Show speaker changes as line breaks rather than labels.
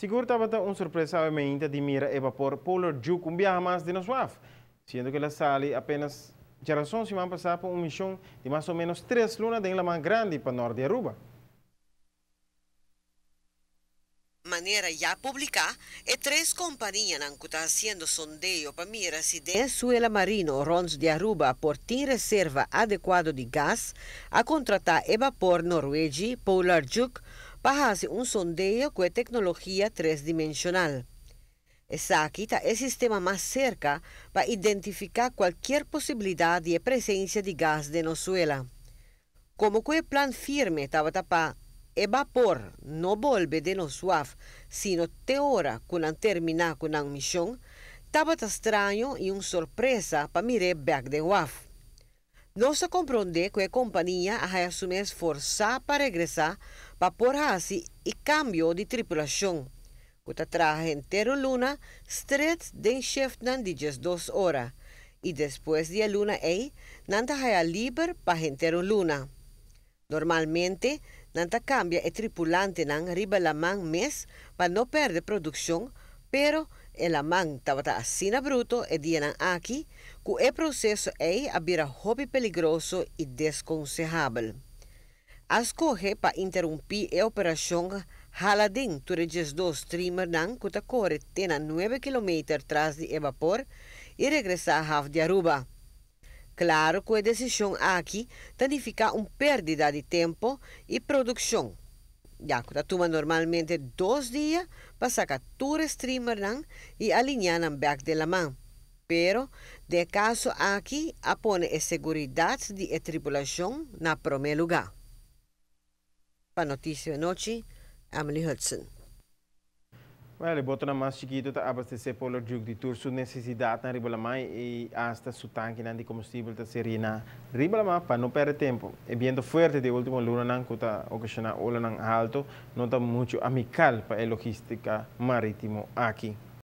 Sigur tabata un sorpresa awe mainta di mira e bapor Polar Duke un biaha mas den nos waf, siendo ku el a sali apenas djarason siman pasá pa un mishon di mas o ménos tres luna den laman grandi pa nort di Aruba.
Manera ya publiká, e tres kompanianan ku ta hasiendo sondeo pa mira si den e suela marino rònt di Aruba por tin reserva adekuado di gas, a kontratá e bapor Norwegi Polar Duke pa hasi un sondeo ku e teknologia tresdimenshonal. Esaki ta e sistema mas serka pa identifiká kualkier posibilidat di e presensia di gas den nos suela. Komo ku e plan firme tabata pa e bapor no bolbe den nos waf sino te ora ku nan terminá ku nan mishon, tabata straño i un sorpresa pa mir'é bèk den waf. Nos a komprondé ku e kompania a haya su mes forsá pa regresá pa por hasi e kambio di tripulashon, ku ta traha henter un luna stret den shiftnan di 12 ora, i despues di e luna ei nan ta haya liber pa henter un luna. Normalmente nan ta kambia e tripulantenan riba laman mes pa no pèrdè produkshon, pero e laman tabata asina bruto e dianan aki ku e proseso ei a bira hopi peligroso i deskonsehabel. A skohe pa interumpí e operashon hala den tur e 12 streamernan ku ta kore te na 9 kilometer tras di e bapor i regresá haf di Aruba. Klaro ku e desishon aki ta nifiká un pèrdida di tempu i produkshon, ya ku ta tuma normalmente 2 dia pa saka tur e streamernan i alineá nan bèk den laman. Pero, den e kaso aki a pone e seguridat di e tripulashon na promé lugá. Pa Notisia Anochi, Emily Hudson.
Wèl, e botonan mas chikitu ta abastesé Polar Duke di tur su nesesidatnan riba lamá i asta su tankinan di kombustibel ta ser yená riba lamá pa no pèrdè tempu. E bientu fuerte di e último lunanan ku ta okashoná olanan haltu no ta muchu amikal pa e logístika marítimo aki.